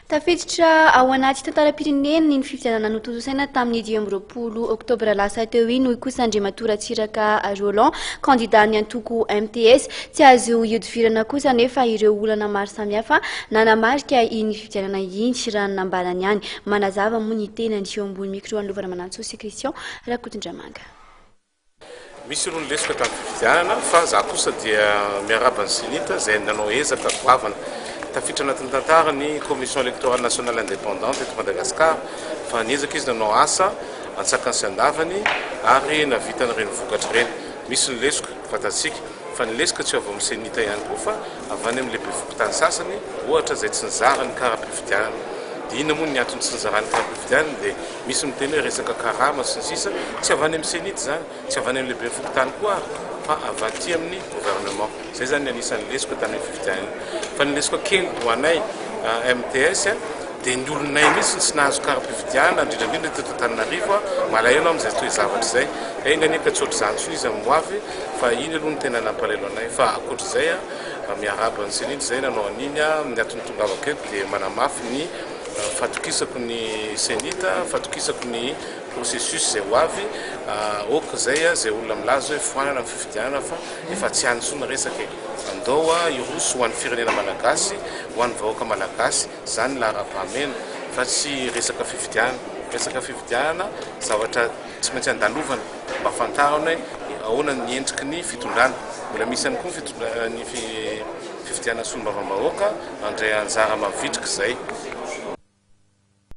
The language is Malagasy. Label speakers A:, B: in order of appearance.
A: Tafiditra ao anaty tantaram-pirenena iny fifidianana notontosaina tamin'ny 25 oktobra lasa teo iny, hoy kosa Andriamatoa Ratsiraka Roland, kandidan'ny antoko MTS. Tsy azo ihodivirana kosa anefa ireo olana maro samihafa nanamarika iny fifidianana iny, raha ny nambarany ihany. Manazava moa ny tenany eo ambony micro an'i Lova Ramanantsoa sy Christian Rakotondramanga.
B: Misy aloha ny lesoka tamin'ny fifidianana fa za kosa dia miarahaba ny Cenit izay nanao ezaka goavana. Tafiditra anatin'ny tantara ny Commission Electorale Nationale Indépendante eto Madagascar fa niezaka izy nanao asa antsakany sy andavany ary nahavita an'ireny vokatra ireny. Misy ny lesoka, fantatsika, fa ny lesoka tsy avy ao amin'ny Cenit ihany koa fa avy any amin'ny lehibe fokontany sasany ohatra izay tsy nizara ny kara-pifidianana. Dia inona moa ny antony tsy nizarany kara-pifidianana dia Misy miteny hoe resaka karama sy ny sisa, tsy avy any amin'ny cenit izany, tsy avy any amin'ny lehiben'ny fokontany koa ary fa avy aty amin'ny gouvernement. Izay izany ny anisan'ny lesoka tamin'iny fifidianana iny. Fa ny lesoka kely ho anay MTS dia ny olonay mihitsy no tsy nahazo kara-pifidianana, indrindra indrindra teto Antananarivo. Malahelo aho amin'izay toe-javatra izay. Enga anie ka tsy ohatr'izany intsony izy amin'ny ho avy fa iny aloha no tena nampalahelo anay. Fa ankoatr'izay, miarahaba ny cenit izay nanao an'iny. Ny antony nitongavako eto dia manamafy ny Fatokisako ny Cenit, fatokisako ny processus izay ho avy, ok izay izay olona milaza hoe foanana ny fifidianana fa efa tsy any intsony ny resaka e! Andao hiroso ho an'ny firenena malagasy, ho an'ny vahoaka malagasy, izany ny laharam-pahamehana fa tsy resaka fifidianana. Resaka fifidianana zavatra tsy maintsy andalovana mba ahafantarana hoe ahoana ny endriky ny fitondrana. Mbola misy ihany koa ny fifidianana solombavambahoaka. Handray anjara mavitrika izay.